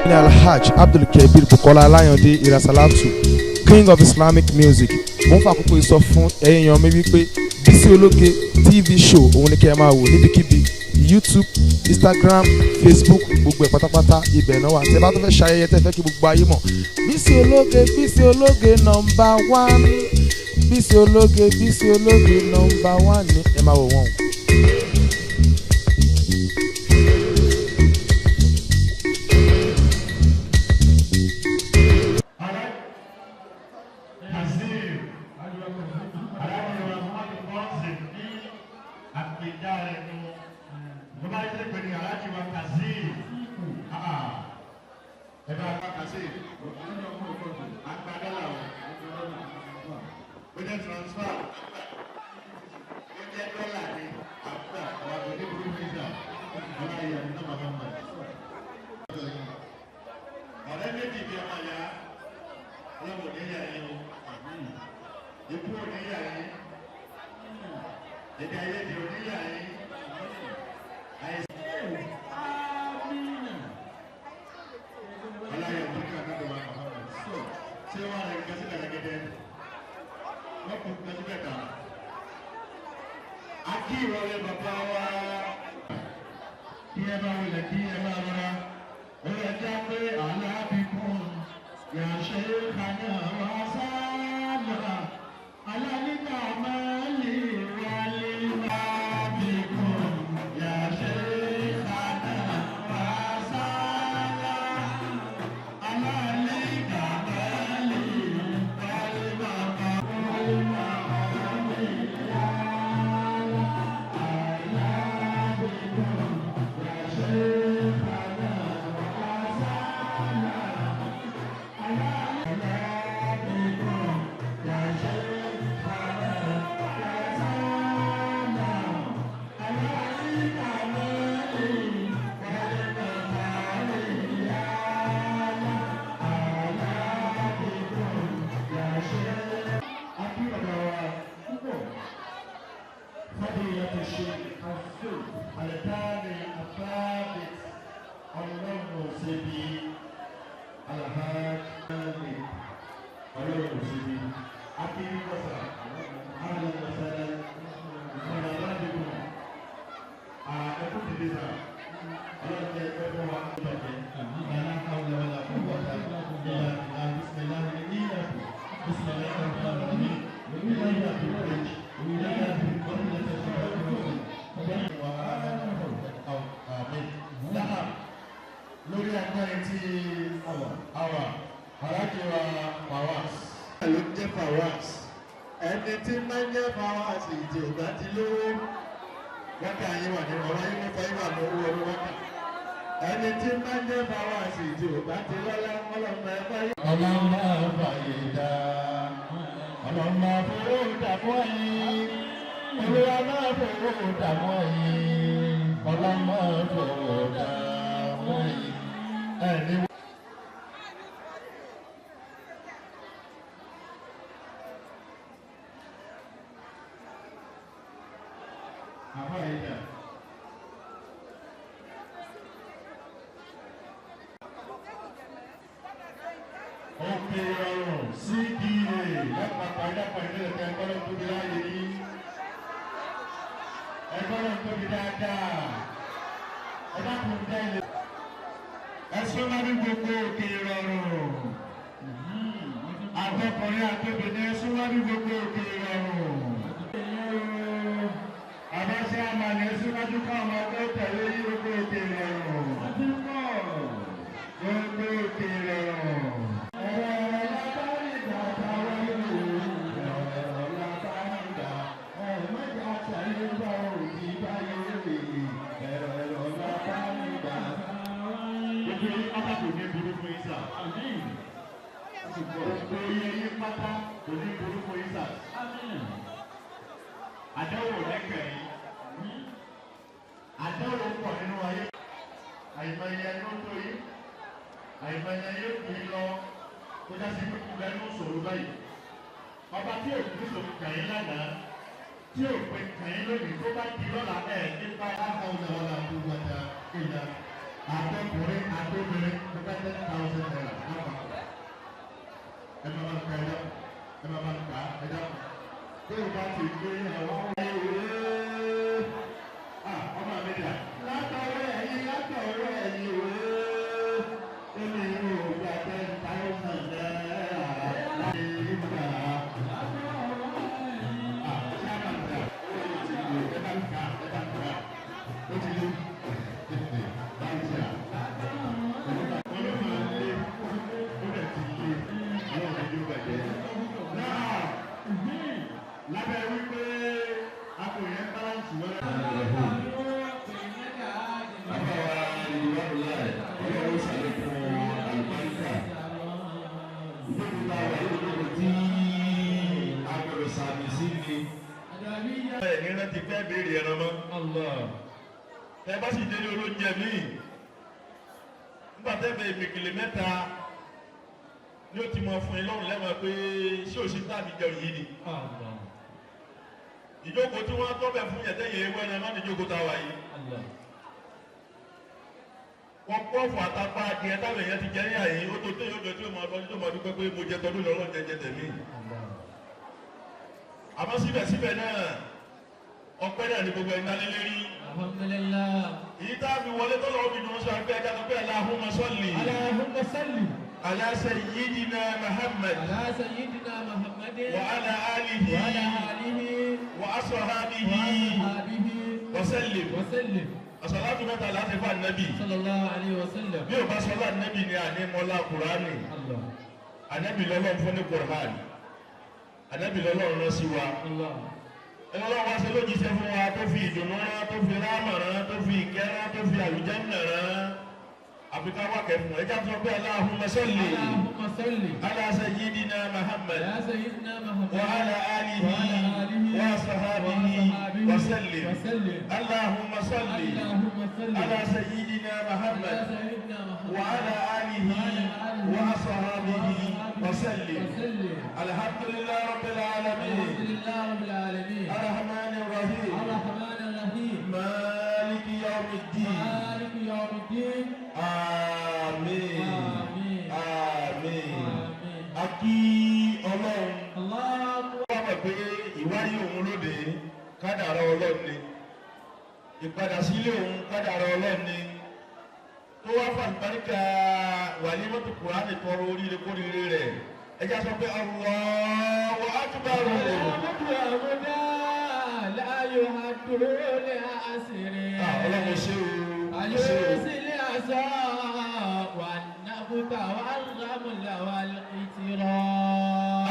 Ní Alhaj Abdulkabir Bukola Alayande Irasalatu, King of Islamic Music, mo ń fa àkókò yìí sọ fún ẹ̀yin èèyàn mi wípé Bísí Ológe TV show òun ni kẹ́ ẹ máa wò níbikíbi, YouTube, Instagram, Facebook, gbogbo ẹ̀ pátápátá ibẹ̀ náà wà. Tẹ́ bá tó fẹ́ ṣayẹyẹ, tẹ́ fẹ́ kí gbogbo ayé mọ̀, Bísí Ológe, Bísí Ológe number one, Bísí Ológe, Bísí Ológe number one ní ẹ máa wò wọ́n o. Ọ̀rẹ́ méjì bí ọmọ ya ọlọ́wọ́ níyà yín o, ikú oníyà yín, èdè àìyedè oníyà yín, àìsàn ọláyà òkúta náà wà Muhammad ṣé wàá rẹ nǹkan sílẹ̀ rẹ́gẹ́dẹ́ wọ́n kò nǹkan síbẹ̀ tà á kí ìrọ̀lẹ́ bàbá wa kí ẹ bá wọlé kí ẹ bá rọra ó yẹ já pé alábìkún yàṣẹ kaná wá sáàlà alálìkà máa lè wálé lábìkún yàṣẹ kaná wá sáàlà alálìkà máa lè wálé bàbá wálé bàbá lè yára alábìkún yàṣẹ kaná wá sáàlà. Lórí agbára tí àwà aláàjì wa Fawaz ló ń jẹ́ Fawaz, ẹni tí máa ń jẹ́ Fawaz ìdí ògbà ti lówó wákà yín wà nínú ọ̀rọ̀ yín nípa yín wà lówó ọdún wákà, ẹni tí máa ń jẹ́ Fawaz ìdí ògbà ti lọ́lá ọlọ́mọ ẹ̀fọ́ yín. Ọlọ́mọ fàyè dá, ọlọ́mọ fowó dààmú ẹ̀yìn, olúwa máa fowó dààmú ẹ̀yìn, ọlọ́mọ fowó dààmú ẹ̀yìn. Ẹni àbá yìí dà. Òkè ọ̀rùn CDA lápapọ̀ ẹ̀dàpọ̀ ìbílẹ̀ tẹ ẹgbọ́n ló tóbi láàyè ní ẹgbọ́n ló tóbi dáadáa ẹ̀dàpọ̀ dá ilé. Ẹ̀sùn máa ní gbogbo òkè ìrọ̀rùn. Àtọkùnrin àtobìnrin ẹ̀sùn máa ní gbogbo òkè ìrọ̀rùn. Àbáṣe àmàlẹ̀ ẹ̀sùn máa ká ọmọ ọgbẹ́ tẹ̀lé yí gbogbo òkè ìrọ̀rùn. Gbogbo òkè ìrọ̀rùn. Gbogbo yín pátá kò ní burú fún yín sà. Gbogbo yín pátá kò ní burú fún yín sà. Àdánwò lẹ́kẹ̀ẹ́ yín. Àdánwò pọ̀ nínú ayé. Àìmọye ẹni ó tó yín. Àìmọye ẹni ó tó yín lọ. Kó já sí pé kúkú ẹni ó sọ̀rọ̀ báyìí. Ọba tí òkú sọ̀rọ̀ kàn yín lánàá, tí òpin kàn yín lónìí tó bá di lọ́la ẹ̀ nípa. Àtọkùnrin àtọkùnrin. Àtòbìnrin mo fẹ́ 10,000 naira lápapọ̀. Ẹ máa bá ń ka ẹ̀dá, ẹ máa bá ń kà ẹ̀dá. Bí o bá ti gbé àwọn ìwé, ọmọ mi dà. Látọwọ́ ẹ̀yin, látọwọ́ ẹ̀yin ìwé, èmi ò gba 10,000 naira láti ìgbà. Ṣé a máa ń dà? Owó yìí ti lò, ẹ bá ń kà, ẹ bá ń kà. Ó ti lé. Báyìí ṣe à. Olóòmà lé, ó dẹ̀ ti lé, àwọn ọ̀rẹ́ yóò bàjẹ́. Náà, lábẹ́ wípé a kò yẹn báláǹsì wọlé. Àbáwá ìwádìí ọlọ́run ṣàlékún àlùbáríkà. Ìjókòó tá a wà yóò jókòó tí a gbọ́dọ̀ sàmì sí ni. Ẹ ní rántí fẹ́ béèrè ẹran mọ́. Ẹ bá sì délé olóúnjẹ míì. Nígbà tẹ́fẹ̀ ìmìkìlì mẹ́ta ni ó ti mọ fún yín lọ́rùn lẹ́mọ̀ pé ṣé ò sí tàbí jẹun yìí ni. Ìjókòó tí wọ́n tọ́ bẹ̀ fún yẹn tẹ́yìn ewé ẹran má ní ìjókòó tá a wà yìí. Wọ́n pọ́ọ̀fù àtàpá adìẹ táwọn èèyàn ti jẹ ní àyè ó tó téyàn jọ tí ó máa lọ tí ó máa dúpẹ́ pé mo jẹ tọdún lọ́rọ̀ jẹjẹ tẹ̀mí. Àmọ́ síbẹ̀síbẹ̀ náà ọpẹ́ náà ni gbogbo ẹni dálé lérí. Alhamdulillah. Èyí tá a fi wọlé tọ́lọ̀ ó fi dùn sọ pé ẹja tó pé Allahumma salli Allahumma salli ala sayyidina Muhammad ala sayyidina Muhammadin wa ala alihi wa ala alihi wa wa ashabihi ashabihi wa sallim. wa sallim. Àsàlátù mẹ́ta láti fún ànábì. Sallallahu alayhi wa sallam. Bí o bá sọlá ànábì ni àní mọ́lá Kùránì. Allah. Ànábì lọ́lọ́run fún ní Kùránì. Ànábì lọ́lọ́run rán sí wa. Allah. Ọlọ́run wá ṣe lójíṣẹ́ fún wa tó fi ìdùnnú rán, tó fi ráàmà rán, tó fi ìkẹ́ rán, tó fi àlùjánnà rán. Àfi ká wá kẹ́ fún ẹ. Ẹja tó sọ pé Allahumma salli Allahumma salli ala sayyidina Muhammad ala sayyidina Muhammad wa ala alihi wa ala alihi wa ashabihi wa sallim. wa sallim. Allahumma salli Allahumma salli ala sayyidina Muhammad ala sayyidina Muhammad wa ala alihi wa ashabihi wa sallim. wa sallim. Alhamdulillahi rabbil alamin. Alhamdulillah rabbil alamin. Arrahmanir rahim. Arrahman arrahim. Maliki yawmiddin. Maliki yawmiddin. Àmín. Àmín. Àmín. Àmín. A kí Ọlọ́run. Allahu Wọ́n mọ̀ pé ìwáyé òun lóde kádàrá Ọlọ́run ni. Ìpadà sílé òun kádàrá Ọlọ́run ni. Tó wá fàlùbáríkà wàlímọ́tò Kùránì tọrọ oríire kóríire rẹ̀. Ẹ jẹ́ sọ pé Allahu Akbar. Ọlọ́run ṣé o. Ṣé o.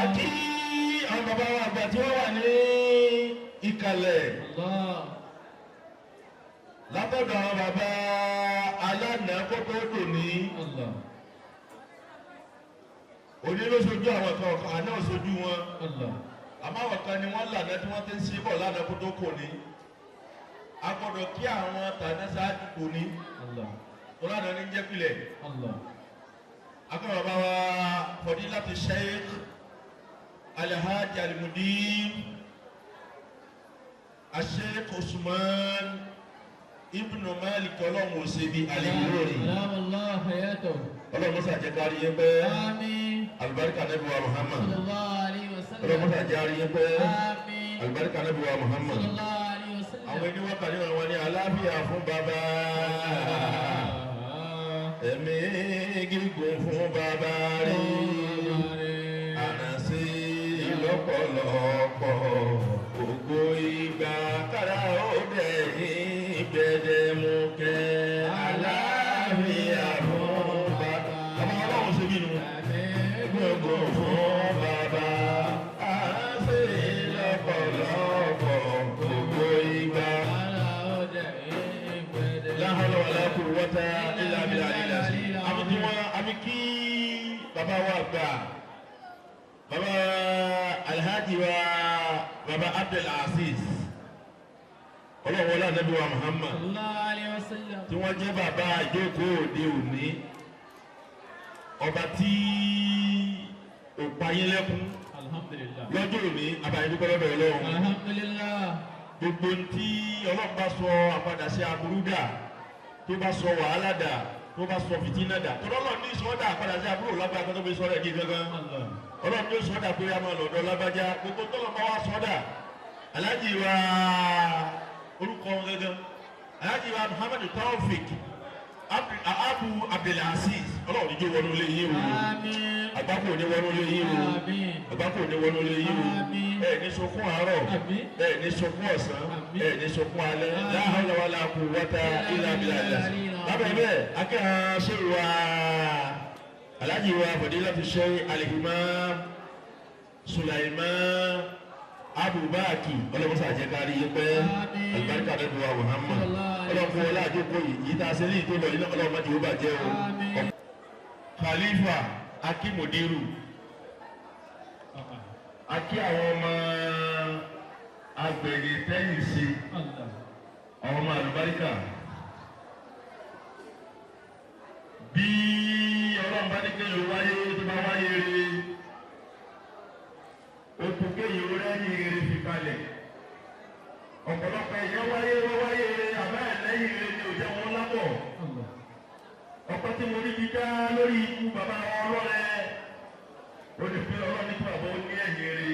Àti àwọn bàbá wa àgbà tí wọ́n wà ní ìkàlẹ̀ látọ̀dọ̀ àwọn bàbá alánà kókó dòní. Òní ló ṣojú àwọn kan ọ̀kan àná ò ṣojú wọn. Àmọ́ àwọn kan ni wọ́n lànà tí wọ́n ti ń ṣe bọ̀ lánàá kó tó kò ní. A gbọ́dọ̀ kí àwọn tàná ṣáájú kò ní. Tó lánàá ní jẹ́ pilẹ̀. Akọ̀rọ̀ bàbá wa Fadilatu Sheikh Alhaji Alimudir Sheikh Usman Ibn Malik Ọlọ́run òṣèbí Alimurori. Ọlọ́run mọ́sá jẹ́ kárí yẹn pẹ́. Alibarika Nabi wa Muhammad. Ọlọ́run mọ́sá jẹ́ kárí yẹn pẹ́. Alibarika Nabi wa Muhammad. Àwọn ẹni wọ́n kàní wọn ní àlàáfíà fún bàbá. Ẹ̀mí gígùn fún bàbá rí. Àrànṣe lọ́pọ̀lọpọ̀ ògo ìgbà kára ó dẹ̀yìn gbẹdẹmukẹ́. Àlàáfíà fún bàbá. Bàbá Ọlọ́run ṣe bínú. Gbogbo fún bàbá. Àrànṣe lọ́pọ̀lọpọ̀ ògo ìgbà. La hawla wala quwwata illa billahi al-azim. Àmì tí wọ́n àmì kí bàbá wa gbà. Bàbá Alhaji wa Bàbá Abdul Aziz. Ọlọ́run wọlé Ànábì wa Muhammad. Tí wọ́n jẹ́ bàbá ìjókòó òde òní. Ọba tí ò payé lẹ́kún. Lọ́jọ́ òní, àbáyé dúpẹ́ lọ́dọ̀ Ọlọ́run. Gbogbo ntí Ọlọ́run bá sọ àpadà sí aburú dà, tó bá sọ wàhálà dà, Tó bá sọ fìtínà dà tọ́lọ́ náà ní sọ́dà padà sí àbúrò lágbára tó fi sọ́dà yìí gangan. Ọlọ́run ní sọ́dà pé a máa lọ́dọ̀ lágbájá gbogbo tọ́lọ́ bá wá sọ́dà. Alhaji wa orúkọ wọn gangan Alhaji wa Muhammadu Taofik Abu Abdulaziz, Ọlọ́run ní jó wọnú ilé yín o. Àgbákò ní wọnú ilé yín o. Àgbákò ní wọnú ilé yín o. Ẹ ní sunkún àárọ̀, ẹ ní sunkún ọ̀sán, ẹ ní sunkún alẹ́. La hawla wala quwwata illa billah. Lábẹ́ bẹ́ẹ̀ akẹ́hàn ṣèlú wa Alhaji wa Fadilatu Sheikh Al-Imam Sulaiman Abubakar, ọlọ́mọsá àjẹkárí yìí pẹ́ alibarika nínú wa Muhammad. Ọlọ́mọ wọlé àjọkọ yìí yìí tá a ṣe ní ìtò lọ iná ọlọ́mọdé ó bàjẹ́ o. Khalifa Akimudiru akí àwọn ọmọ agbèrè tẹ́yìn sí àwọn ọmọ àlùbáríkà. Bí ọlọ́run bá ní kéèyàn wáyé tó bá wáyé rí okùn kéèyàn rẹ́yìn rere fi kalẹ̀. Ọ̀pọ̀lọpọ̀ èèyàn wáyé wọ́n wáyé rere àbá ẹ̀lẹ́yìn rere ni ò jẹ́ wọn lábọ̀. Ọpẹ́ tí mo rí bí dá lórí ikú bàbá ọlọ́rẹ́ ó ní pé ọlọ́run ní kí bàbá ó ní ẹ̀yìn rere.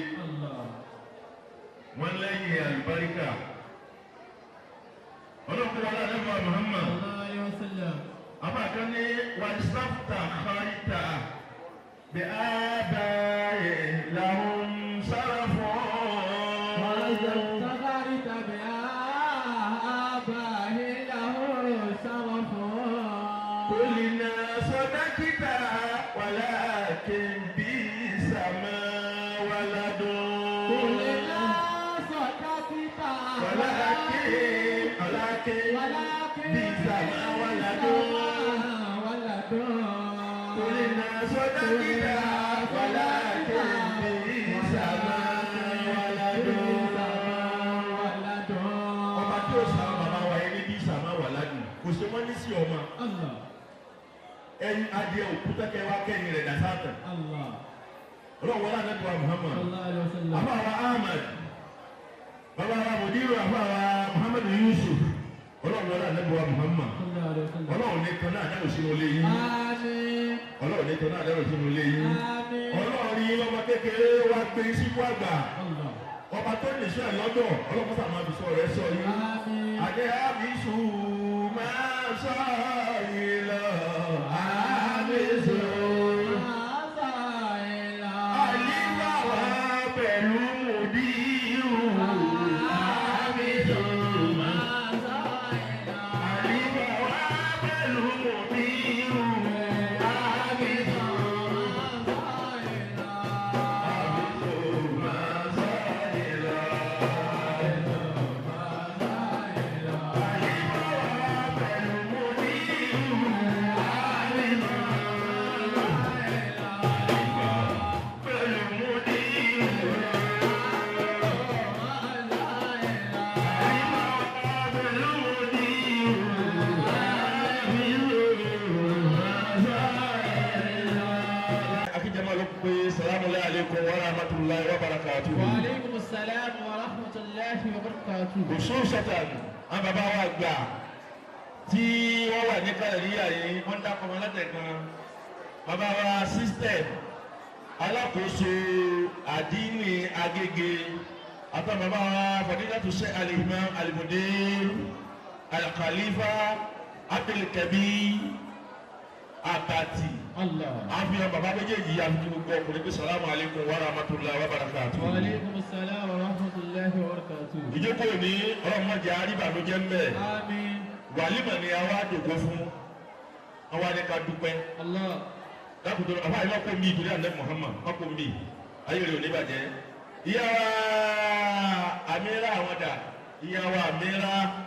Wọ́n lẹ́yìn àlùbáríkà. Ọlọ́run wọn lálẹ́ fún Muhammad. Àbá kan ní wàlísàfta kharita bí ábáyé làwọn sára fún. قلنا صدقت ولكن بئس ما ولد. قلنا صدقت ولكن بئس ما ولد. قلنا صدقت ولكن بئس ما ولد. Ọba tí ó sàrọ̀ bàbá wa yẹn ní bí sàmà wà ládùn kò sí wọ́n ní sí ọmọ ẹyin adìẹ òkúta kẹwàá kẹyìn rẹ̀ dàsáàtà. Ọlọ́run wọlé anabi wa Muhammad, afa wa Ahmad, baba wa mudiru, afa wa Muhammad Yusuf. Ọlọ́run wọlé anabi wa Muhammad. Ọlọ́run ní kan náà dáhùn sínú ilé yín. Ọlọ́run ní kan náà dáhùn sínú ilé yín. Ọlọ́run ní ọmọ kékeré wa gbé sípò àgbà. Ọba tó ní sọ ẹ lọ́dọ̀ ọlọ́run sàmà fi sọ rẹ sọ yín. Àdé àbísù máa sọ yìí lọ àbísù. Àlífà wa pẹ̀lú mùdíù àbísù máa. Àlífà wa pẹ̀lú mùdíù àbísù. Àbísù máa sọ yìí lọ. Àlífà wa pẹ̀lú mùdíù àbísù. Pẹ̀lú mùdíù. Akíjàmá ló pé salamu alaykum wa rahmatulahi wa barakatuhu. وعليكم السلام ورحمة الله وبركاته. Khususatan àwọn bàbá wa gbà tí wọ́n wà ní kálẹ̀ níyà yìí wọ́n ń dákọ̀ wọn látẹ̀kan. Bàbá wa system alákòóso àdínì Agége àtàwọn bàbá wa Fadilatu Sheikh Al-Imam Al-Mudir Al-Khalifa Abdulkabi Abati. Allah. Àfihàn bàbá méjèèjì àfi gbogbo ọkùnrin pé salamu alaykum wa rahmatulahi wa barakatuhu. وعليكم السلام ورحمة الله وبركاته. Ìjókòó ní ọlọ́mọdé àríbànújẹ́ ń bẹ̀. آمين. Wàlímọ̀ ni àwa dògbò fún àwa ní ká dúpẹ́. Allah. Dákùtò àfa yìí wọ́n kó mi ìdúró àná Muhammad wọ́n kó mi ayé rẹ̀ ò ní bàjẹ́. Ìyá wa Amira àwọn dà, ìyá wa Amira.